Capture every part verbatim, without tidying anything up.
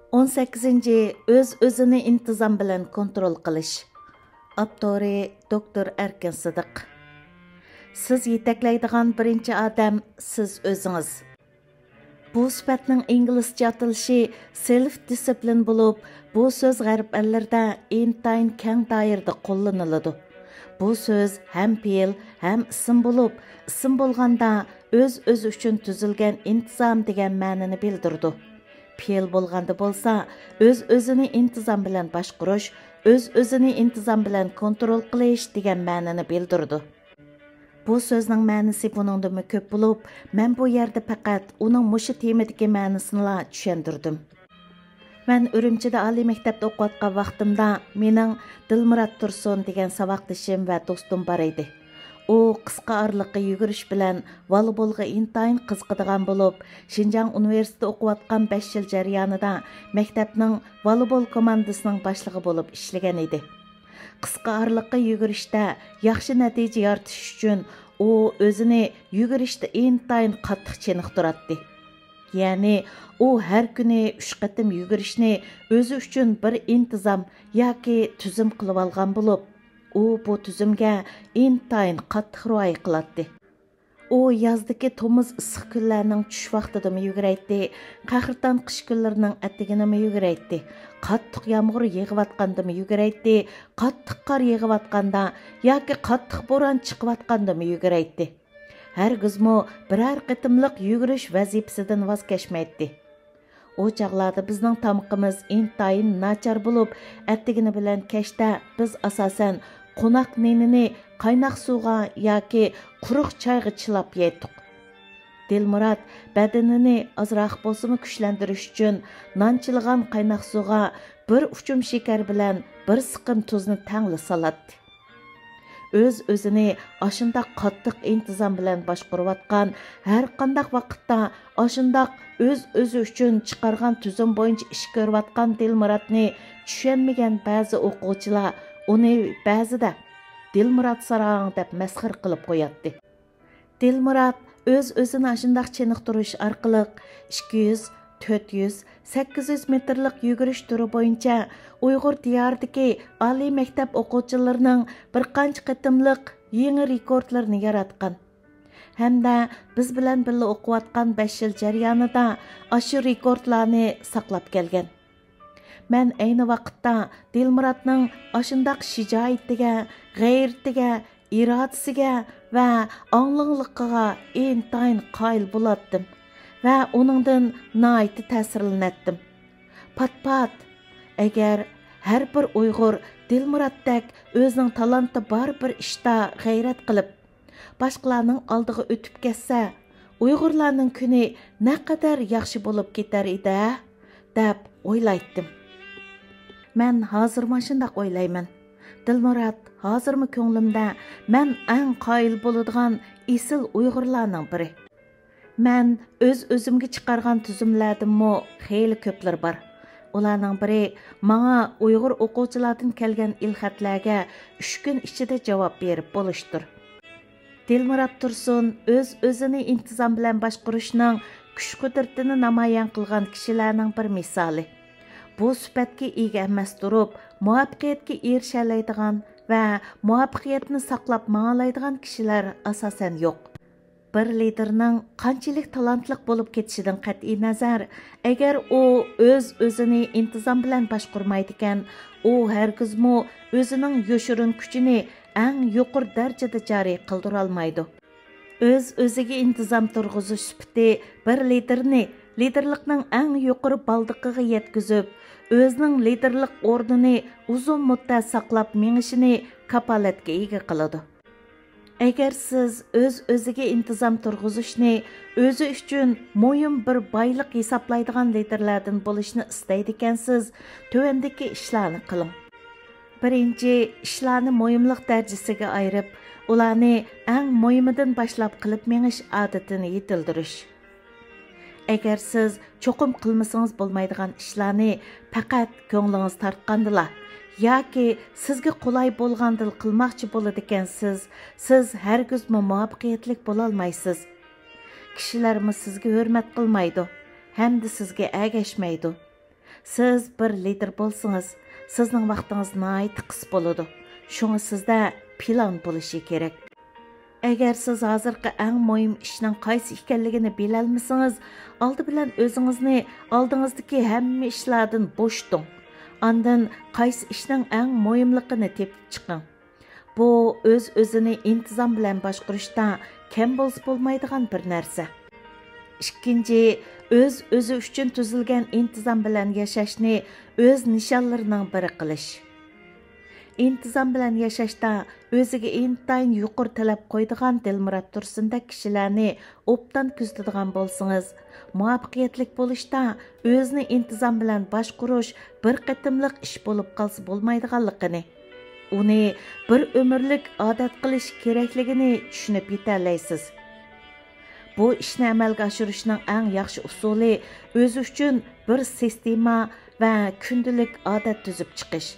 ئون سەككىزىنچى، ئۆز-ئۆزىنى ئىنتىزام بىلەن كونترول قىلىش. ئاپتورى: دوكتور ئەركىن سىدىق. سىز يېتەكلەيدىغان بىرىنچى ئادەم سىز ئۆزىڭىز. بۇ سۈپەتنىڭ ئىنگلىزچە ئاتىلىشى سېلف دىسسىپلىن بولۇپ، بۇ سۆز غەرب ئەللىرىدە ئىنتايىن كەڭ دائىرىدە قوللىنىلىدۇ. بۇ سۆز ھەم پېئىل، ھەم ئىسىم بولۇپ، ئىسىم بولغاندا ئۆز-ئۆزى ئۈچۈن تۈزۈلگەن ئىنتىزام دېگەن مەنىنى بىلدۈرىدۇ. پېئىل بولغاندا بولسا، ئۆز-ئۆزىنى ئىنتىزام بىلەن باشقۇرۇش، ئۆز-ئۆزىنى ئىنتىزام بىلەن كونترول قىلىش دېگەن مەنىنى بىلدۈرىدۇ. بۇ سۆزنىڭ مەنىسى بۇنىڭدىنمۇ كۆپ بولۇپ، مەن بۇ يەردە پەقەت ئۇنىڭ مۇشۇ تېمىدىكى مەنىسىنىلا چۈشەندۈردۈم. مەن ئۈرۈمچىدە ئالىي مەكتەپتە ئوقۇۋاتقان ۋاقتىمدا مېنىڭ دىلمۇرات تۇرسۇن دېگەن ساۋاقدىشىم ۋە دوستۇم بار ئىدى. ئۇ قىسقا ئارىلىققا يۈگۈرۈش بىلەن ۋالىبولغا ئىنتايىن قىزىقىدىغان بولۇپ، شىنجاڭ ئۇنىۋېرسىتېتىدا ئوقۇۋاتقان بەش يىل جەريانىدا مەكتەپنىڭ ۋالىبول كوماندىسىنىڭ باشلىقى بولۇپ ئىشلىگەن ئىدى. قىسقا ئارىلىققا يۈگۈرۈشتە ياخشى نەتىجە يارىتىش ئۈچۈن ئۇ ئۆزىنى يۈگۈرۈشتە ئىنتايىن قاتتىق چېنىقتۇراتتى. يەنى ئۇ ھەر كۈنى ئۈچ قېتىم يۈگۈرۈشنى ئۆزى ئۈچۈن بىر ئىنتىزام ياكى تۈزۈم قىلىۋالغان بولۇپ، ئۇ بۇ تۈزۈمگە ئىنتايىن قاتتىق رىئايە قىلاتتى. ئۇ يازدىكى تومۇز ئىسسىق كۈنلەرنىڭ چۈش ۋاقتىدىمۇ يۈگۈرەيتتى، قەھرىتان قىش كۈنلىرىنىڭ ئەتىگىنىمۇ يۈگۈرەيتتى، قاتتىق يامغۇر يېغىۋاتقاندىمۇ يۈگۈرەيتتى، قاتتىق قار يېغىۋاتقاندا ياكى قاتتىق بوران چىقىۋاتقاندىمۇ يۈگۈرەيتتى. ھەرگىزمۇ بىرەر قېتىملىق يۈگۈرۈش ۋەزىپىسىدىن ۋاز كەچمەيتتى. ئۇ چاغلاردا بىزنىڭ تامىقىمىز ئىنتايىن ناچار بولۇپ، ئەتىگىنى بىلەن كەچتە بىز ئاساسەن قوناق نېنىنى قايناق سۇغا ياكى قۇرۇق چايغا چىلاپ يەيتتۇق. دىلمۇرات بەدىنىنى ئازراق بولسىمۇ كۈچلەندۈرۈش ئۈچۈن نان چىلىغان قايناق سۇغا بىر ئۇچۇم شېكەر بىلەن بىر سىقىم تۇزنى تەڭلا سالاتتى. ئۆز-ئۆزىنى ئاشۇنداق قاتتىق ئىنتىزام بىلەن باشقۇرۇۋاتقان، ھەرقانداق ۋاقىتتا ئاشۇنداق ئۆز-ئۆزى ئۈچۈن چىقارغان تۈزۈم بويىچە ئىش كۆرۈۋاتقان دىلمۇراتنى چۈشەنمىگەن بەزى ئوقۇغۇچىلار ئۇنى بەزىدە «دىلمۇرات ساراڭ» دەپ مەسخىرە قىلىپ قوياتتى. دىلمۇرات ئۆز-ئۆزىنى ئاشۇنداق چېنىقتۇرۇش ئارقىلىق ئىككى يۈز، تۆت يۈز، سەككىز يۈز مېتىرلىق يۈگۈرۈش تۈرى بويىچە ئۇيغۇر دىيارىدىكى ئالىي مەكتەپ ئوقۇغۇچىلىرىنىڭ بىر قانچە قېتىملىق يېڭى رېكورتلىرىنى ياراتقان ھەمدە بىز بىلەن بىللە ئوقۇۋاتقان بەش يىل جەريانىدا ئاشۇ رېكورتلارنى ساقلاپ كەلگەن. مەن ئەينى ۋاقىتتا دىلمۇراتنىڭ ئاشۇنداق شىجائىتىگە، غەيرىتىگە، ئىرادىسىگە ۋە ئاڭلىڭلىقىغا ئىنتايىن قايىل بولاتتىم ۋە ئۇنىڭدىن ناھايىتى تەسىرلىنەتتىم. پات-پات، ئەگەر ھەر بىر ئۇيغۇر دىلمۇراتتەك ئۆزىنىڭ تالانتى بار بىر ئىشتا غەيرەت قىلىپ، باشقىلارنىڭ ئالدىغا ئۆتۈپ كەتسە، ئۇيغۇرلارنىڭ كۈنى نەقەدەر ياخشى بولۇپ كېتەر ئىدى-ھە، دەپ ئويلايتتىم. مەن ھازىرمۇ ئاشۇنداق ئويلايمەن. دىلمۇرات ھازىرمۇ كۆڭلۈمدە مەن ئەڭ قايىل بولىدىغان ئېسىل ئۇيغۇرلارنىڭ بىرى. مەن ئۆز-ئۆزۈمگە چىقارغان تۈزۈملەردىنمۇ خېلى كۆپلىرى بار. ئۇلارنىڭ بىرى ماڭا ئۇيغۇر ئوقۇغۇچىلاردىن كەلگەن ئېلخەتلەرگە ئۈچ كۈن ئىچىدە جاۋاب بېرىپ بولۇشتۇر. دىلمۇرات تۇرسۇن ئۆز-ئۆزىنى ئىنتىزام بىلەن باشقۇرۇشنىڭ كۈچ-قۇدرىتىنى نامايان قىلغان كىشىلەرنىڭ بىر مىسالى. بۇ سۈپەتكە ئىگە ئەمەس تۇرۇپ، مۇۋەپپەقىيەتكە ئېرىشەلەيدىغان ۋە مۇۋەپپەقىيەتنى ساقلاپ ماڭالايدىغان كىشىلەر ئاساسەن يوق. بىر لىدىرنىڭ قانچىلىك تالانتلىق بولۇپ كېتىشىدىن قەتئىينەزەر، ئەگەر ئۇ ئۆز-ئۆزىنى ئىنتىزام بىلەن باشقۇرمايدىكەن، ئۇ ھەرگىزمۇ ئۆزىنىڭ يوشۇرۇن كۈچىنى ئەڭ يۇقىرى دەرىجىدە جارى قىلدۇرالمايدۇ. ئۆز-ئۆزىگە ئىنتىزام تۇرغۇزۇش سۈپىتى بىر لىدىرنى لىدىرلىقنىڭ ئەڭ يۇقىرى بالدىقىغا يەتكۈزۈپ، ئۆزىنىڭ لىدىرلىق ئورنىنى ئۇزۇن مۇددەت ساقلاپ مېڭىشىنى كاپالەتكە ئىگە قىلىدۇ. ئەگەر سىز ئۆز-ئۆزىگە ئىنتىزام تۇرغۇزۇشنى ئۆزى ئۈچۈن مۇھىم بىر بايلىق ھېسابلايدىغان لىدىرلاردىن بولۇشنى ئىستەيدىكەنسىز، تۆۋەندىكى ئىشلارنى قىلىڭ. بىرىنچى، ئىشلارنى مۇھىملىق دەرىجىسىگە ئايرىپ، ئۇلارنى ئەڭ مۇھىمىدىن باشلاپ قىلىپ مېڭىش ئادىتىنى يېتىلدۈرۈش. ئەگەر سىز چوقۇم قىلمىسىڭىز بولمايدىغان ئىشلارنى پەقەت كۆڭلىڭىز تارتقاندىلا ياكى سىزگە قولاي بولغاندىلا قىلماقچى بولىدىكەنسىز، سىز ھەرگىزمۇ مۇۋەپپەقىيەتلىك بولالمايسىز. كىشىلەرمۇ سىزگە ھۆرمەت قىلمايدۇ ھەمدە سىزگە ئەگەشمەيدۇ. سىز بىر لىدىر بولسىڭىز، سىزنىڭ ۋاقتىڭىز ناھايىتى قىس بولىدۇ. شۇڭا سىزدە پىلان بولۇشى كېرەك. ئەگەر سىز ھازىرقى ئەڭ مۇھىم ئىشنىڭ قايسى ئىكەنلىكىنى بىلەلمىسىڭىز، ئالدى بىلەن ئۆزىڭىزنى ئالدىڭىزدىكى ھەممە ئىشلاردىن بوشىتىڭ. ئاندىن قايسى ئىشنىڭ ئەڭ مۇھىملىقىنى تېپىپ چىقىڭ. بۇ ئۆز-ئۆزىنى ئىنتىزام بىلەن باشقۇرۇشتا كەم بولسا بولمايدىغان بىر نەرسە. ئىككىنچى، ئۆز-ئۆزى ئۈچۈن تۈزۈلگەن ئىنتىزام بىلەن ياشاشنى ئۆز نىشانلىرىنىڭ بىرى قىلىش. ئىنتىزام بىلەن ياشاشتا ئۆزىگە ئىنتايىن يۇقىرى تەلەپ قويىدىغان دىلمۇرات تۇرسۇندەك كىشىلەرنى ئوبدان كۆزىتىدىغان بولسىڭىز، مۇۋەپپەقىيەتلىك بولۇشتا ئۆزىنى ئىنتىزام بىلەن باشقۇرۇش بىر قېتىملىق ئىش بولۇپ قالسا بولمايدىغانلىقىنى، ئۇنى بىر ئۆمۈرلۈك ئادەت قىلىش كېرەكلىكىنى چۈشىنىپ يېتەلەيسىز. بۇ ئىشنى ئەمەلگە ئاشۇرۇشنىڭ ئەڭ ياخشى ئۇسۇلى ئۆزى ئۈچۈن بىر سىستېما ۋە كۈندىلىك ئادەت تۈزۈپ چىقىش.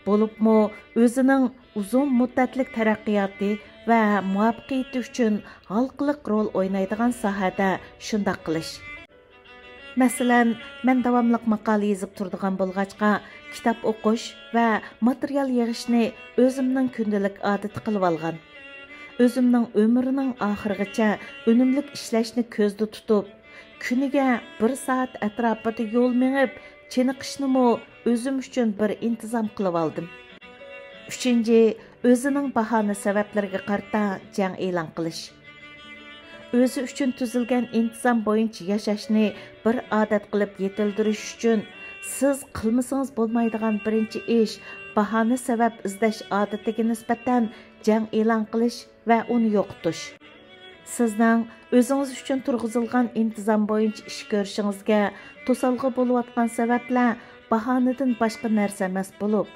بولۇپمۇ ئۆزىنىڭ ئۇزۇن مۇددەتلىك تەرەققىياتى ۋە مۇۋەپپەقىيىتى ئۈچۈن ھالقىلىق رول ئوينايدىغان ساھەدە شۇنداق قىلىش. مەسىلەن، مەن داۋاملىق ماقالە يېزىپ تۇرىدىغان بولغاچقا، كىتاب ئوقۇش ۋە ماتېرىيال يىغىشنى ئۆزۈمنىڭ كۈندىلىك ئادىتى قىلىۋالغان. ئۆزۈمنىڭ ئۆمرىنىڭ ئاخىرىغىچە ئۈنۈملۈك ئىشلەشنى كۆزدە تۇتۇپ، كۈنىگە بىر سائەت ئەتراپىدا يول مېڭىپ، چېنىقىشنىمۇ ئۆزۈم ئۈچۈن بىر ئىنتىزام قىلىۋالدىم. ئۈچىنچى، ئۆزىنىڭ باھانە سەۋەبلىرىگە قارىتا جەڭ ئېلان قىلىش. ئۆزى ئۈچۈن تۈزۈلگەن ئىنتىزام بويىچە ياشاشنى بىر ئادەت قىلىپ يېتىلدۈرۈش ئۈچۈن، سىز قىلمىسىڭىز بولمايدىغان بىرىنچى ئىش، باھانە سەۋەب ئىزدەش ئادىتىگە نىسبەتەن جەڭ ئېلان قىلىش ۋە ئۇنى يوقىتىش. سىزنىڭ ئۆزىڭىز ئۈچۈن تۇرغۇزۇلغان ئىنتىزام بويىچە ئىش كۆرۈشىڭىزگە توسالغۇ بولۇۋاتقان سەۋەبلەر باھانىدىن باشقا نەرسە ئەمەس بولۇپ،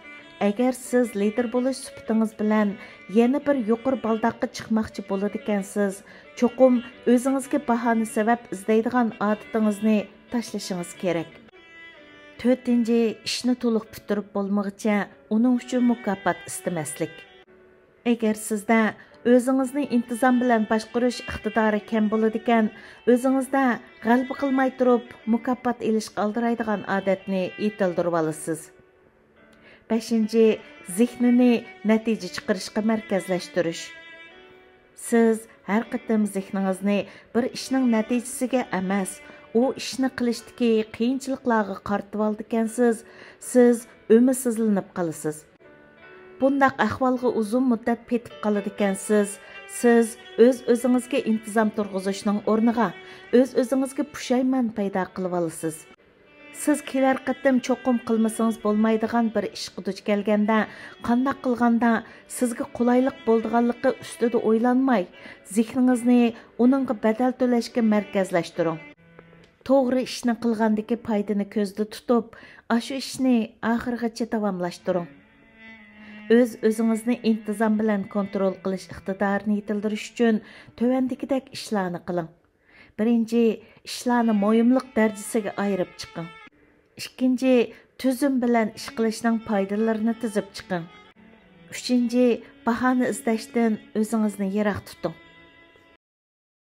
ئەگەر سىز لىدىر بولۇش سۈپىتىڭىز بىلەن يەنە بىر يۇقىرى بالداققا چىقماقچى بولىدىكەنسىز، چوقۇم ئۆزىڭىزگە باھانە سەۋەب ئىزدەيدىغان ئادىتىڭىزنى تاشلىشىڭىز كېرەك. تۆتىنچى، ئىشنى تولۇق پۈتتۈرۈپ بولمىغۇچە ئۇنىڭ ئۈچۈن مۇكاپات ئىستىمەسلىك. ئەگەر سىزدە ئۆزىڭىزنى ئىنتىزام بىلەن باشقۇرۇش ئىقتىدارى كەم بولىدىكەن، ئۆزىڭىزدە غەلىبە قىلماي تۇرۇپ مۇكاپات ئېلىشقا ئالدىرايدىغان ئادەتنى يېتىلدۈرۈۋالىسىز. بەشىنچى، زېھنىنى نەتىجە چىقىرىشقا مەركەزلەشتۈرۈش. سىز ھەر قېتىم زېھنىڭىزنى بىر ئىشنىڭ نەتىجىسىگە ئەمەس، ئۇ ئىشنى قىلىشتىكى قىيىنچىلىقلارغا قارىتىۋالىدىكەنسىز، سىز ئۈمىدسىزلىنىپ قالىسىز. بۇنداق ئەھۋالغا ئۇزۇن مۇددەت پېتىپ قالىدىكەنسىز، سىز ئۆز-ئۆزىڭىزگە ئىنتىزام تۇرغۇزۇشنىڭ ئورنىغا، ئۆز-ئۆزىڭىزگە پۇشايمان پەيدا قىلىۋالىسىز. سىز كېلەر قېتىم چوقۇم قىلمىسىڭىز بولمايدىغان بىر ئىشقا دۇچ كەلگەندە، قانداق قىلغاندا سىزگە قولايلىق بولىدىغانلىقى ئۈستىدە ئويلانماي، زېھنىڭىزنى ئۇنىڭغا بەدەل تۆلەشكە مەركەزلەشتۈرۈڭ. توغرا ئىشنى قىلغاندىكى پايدىنى كۆزدە تۇتۇپ، ئاشۇ ئىشنى ئاخىرغىچە داۋاملاشتۇرۇڭ. ئۆز-ئۆزىڭىزنى ئىنتىزام بىلەن كونترول قىلىش ئىقتىدارىنى يېتىلدۈرۈش ئۈچۈن تۆۋەندىكىدەك ئىشلارنى قىلىڭ. بىرىنچى، ئىشلارنى مۇھىملىق دەرىجىسىگە ئايرىپ چىقىڭ. ئىككىنچى، تۈزۈم بىلەن ئىش قىلىشنىڭ پايدىلىرىنى تىزىپ چىقىڭ. ئۈچىنچى، باھانە ئىزدەشتىن ئۆزىڭىزنى يىراق تۇتۇڭ.